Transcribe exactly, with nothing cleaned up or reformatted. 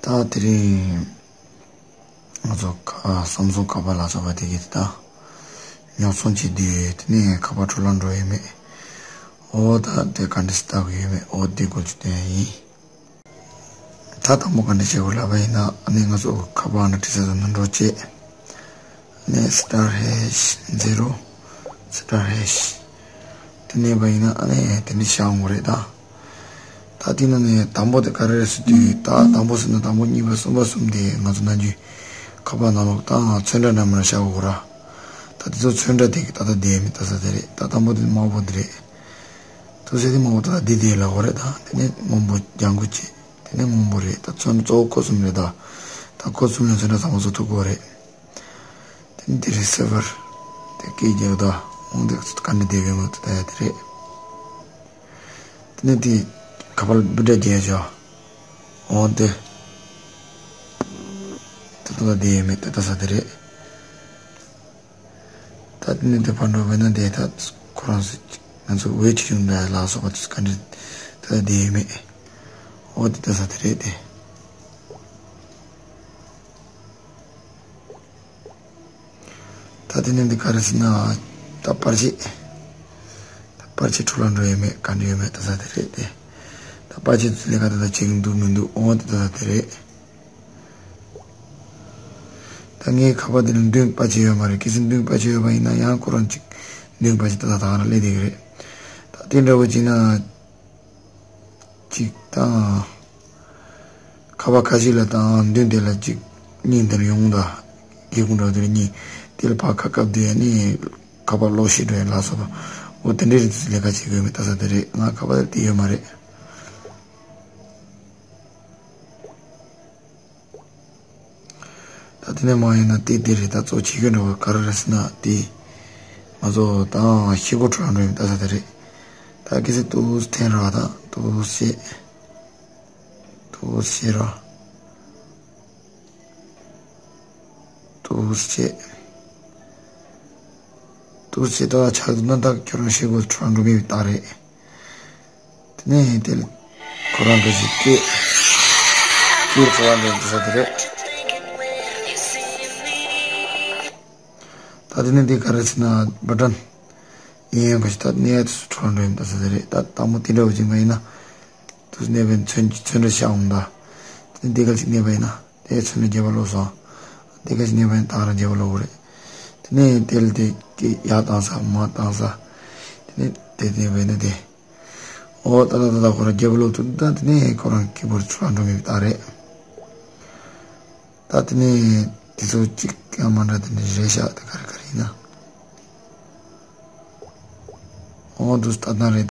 ད་དེ་རིང་ང་ཚོ་ཁ་སམ་སུང་ཁ་པར་ལ་སོགས་པ་དེ་གི་ད་ཉོ་ཚོང་བྱེད་དུས་དེ་ནས་ཁ་པར་འཕྲོ་བརླག་འགྲོ་ཡས་མེད། འོ་ད་དེ་ག་འདྲ་སེ་ལྟ་དགོས་ཡོད་མེད། འོ་དེ་སྐོར་ཅིག་སྟོན་ཡ་ཡིན། ད་དང་པོ་ག་འདྲ་བྱེད་དགོས་ལབ་པ་ཡིན་ན། ཨ་ནི་ང་ཚོ་ཁ་པར་ནང་བྲིས་ས་དང་ནང་འགྲོ་བྱེད། ཨ་ནི་སི་ཊར་ཧེཤ་ཛི་རོ། སི་ཊར་ཧེཤ་དེ་མནན་པ་ཡིན་ན་ཨ་ནི་དེ་འདྲ་ཤར་འོང་གི་རེད་ད། ད་དེ་ནང་ནས་དང་པོ་དེ་ག་རེ་རེད་ཟེར་དུས། ད་དང་པོ་ཟེར་ན་དང་པོ་གཉིས་པ་གསུམ་པ་གསུམ་དེ་ང་ཚོ་ནམ་རྒྱུན་ཁ་པར་ནང་ལོགས་དང་ཚོན་ཁྲ་འདྲ་མི་འདྲ་ཤར་འོང་གི་ར། ད་དེ་ཚོ་ཚོན་ཁྲ་དེ་གི་ད་ལྟ་བསྡད་མེད། ད་ས་དེ་རེད། ད་དང་པོ་དེ་དམར་པོ་དེ་རེད། ཐུགས་སྲས་དེ་མང་པོ་ད་འདི་དེ་ལ་གོ་རེད་ད། དེ་ནས་སྔོན་པོ་ལྗང་ཁུ་བྱས། དེ་ནས་སྔོན་པོ་རེད། ད་ཚོན་གཙོ་བོ་ཁོ་གསུམ་རེད་ད། ད་ཁོ་གསུམ་ལ་ཚོན་ཁྲ་ཚང་མ་བཟོ་ཐུབ་གོ་རེད། དེ་ནས་དེ་རི་སི་བར་དེ་སྐད་རྒྱག་ད། འོང་དེ་ག་འདྲ་བསྡད་ཡོད་མེད་ད་ཡ་དེ་རེད། དེ་ནས་དེ་ཁ་པར་སྤུས་དགྲ་རྒྱས་བྱ། འོང་དེ་ད་ད་བསྡད་ཡོད་མེད་ད་ད་ས་དེ་རེད། ད་དེ་ནས་དེ་ཕར་འགྲོ་བས་ན་དེ་ད་ཁོ་རང་ཚོ་ང་ཚོ་ཝེ་ཆི་ཡོང་འདྲ་ལ་སོགས་པ་དེ་ག་འདྲ་ད་བསྡད་ཡོད་མེད། འོ་དེ་ད་ས་དེ་རེད་དེ། ད་དེ་ནས་འདི་ག་རེ་ཟེར་ན། ད་པར་ཆས། ད་པར་ཆས་འཕྲོ་བརླག་འགྲོ་ཡོད་མེད། ག་འདྲ་ཡོད་མེད་ད་ས་དེ་རེད་དེ། ད་པར་ཆས་ཚོ་ལས་ཀ་ད་ད་བྱེད་ཀྱི་འདུག་མི་འདུག་འོ་དེ་ད་ས་དེ་རེད། ད་ངའི་ཁ་པར་དེ་ལ་མདུན་པར་ཆས་ཡོད་མ་རེད། གལ་སྲིད་མདུན་པར་ཆས་ཡོད་པ་ཡིན་ན་ཡང་ཁོ་རང་གཅིག་མདུན་པར་ཆས་ད་ད་ད་ག་རང་སླེབས་བསྡད་ཀྱི་རེད། ད་དེ་འདྲ་བོ་བྱས་ན། གཅིག་དང་། ཁ་པར་ཁ་ཤས་ལ་དང་མདུན་དེ་ལ་གཅིག་གཉིས་འདིར་ཡོང་ད། སྒེའུ་ཁུང་འདྲ་བོ་དེ་ལ་གཉིས། དེ་ལ་ཕར་ཁ་བཀབ་དུས་ཨ་ནི་ཁ་པར་ལོག་ཤེས་འགྲོ་ཡ་ལ་སོགས་པ། འོ་དེ་འདྲའི་རིགས་ལས་ཀ་བྱེད་དགོས་མེད་ད་ས་དེ་རེད། ང་ཁ་པར་དེ་ཡོད་མ་རེད། ད་དེ་ནས་མ་ཡིན་ན་དེ་དེ་རེད། ད་གཙོ་ཆེ་ཤོས་འདྲ་བོ་ག་རེ་རེད་ཟེར་ན་དེ། ང་ཚོ་དང་ཤེལ་སྒོ་འཕྲོ་བརླག་འགྲོ་ཡིན་ད་ས་དེ་རེད། ད་གལ་སྲིད་ཏོག་ཙམ་འཐེན་རོགས་ད། ཏོག་ཙམ། ཏོག་ཙམ་རོགས། ཏོག་ཙམ། ཏོག་ཙམ་ད་ཆགས་འདུག་ན་ད་ཁྱོད་རང་ཤེལ་སྒོ་འཕྲོ་བརླག་འགྲོ་མི་རྟགས་རེད། དེ་ནས་དེ་ཁོ་རང་གི་ཞིག་སྐད་སྐད་ཚོ་བ་འདྲ་འདི་ས་དེ་རེད། ད་དེ་ནས་འདི་ག་རེ་ཟེར་ན་བ་ཊན་ཡིན་ཡང་ག་ཞིག་ད་ནས་ཚོ་འཕྲོ་འགྲོ་ཡིན་ད་ས་དེ་རེད། ད་དང་པོ་དེ་འདྲ་བོ་ཅིག་མ་ཡིན་ན་དུ་ནས་བན་ཚོན་ཚོན་འདྲ་ཤ་འོང་ད། དེ་ནས་འདི་ག་ཅིག་ནས་བ་ཡིན་ན་དེ་ཚོན་འདྲ་རྒྱབ་པ་ལོག་སོང་། འདི་ག་ཅིག་ནས་བ་ཡིན་ད་རང་རྒྱབ་པ་ལོག་གོ་རེད། དེ་ནས་དེ་ལ་དེ་སྐད་ཡར་བཏང་ས་མར་བཏང་ས། དེ་ནས་དེ་དེ་བས་ན་དེ། འོ་ད་ད་ད་ད་ཁོ་རང་རྒྱབ་ལོག་ཏུ་ད་དེ་ནས་ཁོ་རང་ཀི་བོར་ཚུར་འགྲོ་མི་རྟགས་རེད། ད་དེ་ནས་དེ་ཚོ་གཅིག་ཡང་མ་འདྲ་དེ་འདྲ་རེད་ཤག་དེ་ག་རེ་ག་རེ་ཡིན་ན། འོ་འདུག་ད་ད་རེད།